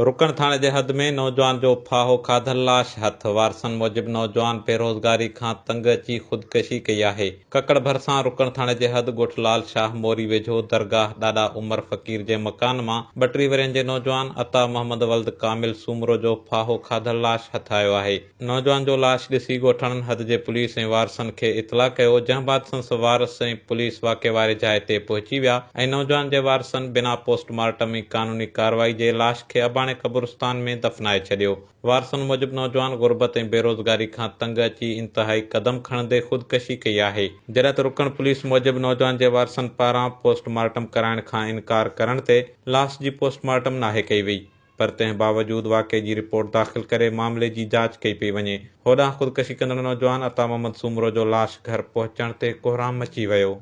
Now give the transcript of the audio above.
رڪڻ ٿاڻي جي حد ۾ نوجوان جو ڦاهو کاڌل لاش هٿ، وارثن موجب نوجوان بيروزگاري کان تنگ اچي خودڪشي ڪئي آهي. ڪڪڙ ڀرسان رڪڻ ٿاڻي جي حد ڳوٺ لال شاهه موري ويجهو درگاهه ڏاڏا عمر فقير جي مڪان مان 32 ورهين جي نوجوان عطا محمد ولد ڪامل سومرو جو ڦاهو کاڌل لاش هٿ آيو آهي. نوجوان جو لاش ڏسي ڳوٺاڻن حد جي پوليس ۽ وارثن کي اطلاع ڪيو، جنهن بعد سندس وارث ۽ پوليس واقعي واري جاء تي پهچي ويا ۽ نوجوان جي وارثن بنا پوسٽ مارٽم ۽ قانوني ڪارروائي جي لاش کي اباڻي قبرستان ۾ دفنائي ڇڏيو. وارثن موجب نوجوان غربت ۽ بيروزگاري کان تنگ اچي انتهائي قدم کڻندي خودڪشي ڪئي آهي. جڏهن ته رڪڻ پوليس موجب نوجوان جي وارثن پاران پوسٽ مارٽم ڪرائڻ کان انڪار ڪرڻ تي لاش جي پوسٽ مارٽم ناهي ڪئي وئي. پر تنهن باوجود واقعي جي رپورٽ داخل ڪري معاملي جي جاچ ڪئي پئي وڃي. هوڏانهن خودڪشي ڪندڙ نوجوان عطا محمد سومرو جو لاش گهر پهچڻ تي ڪهرام مچي ويو.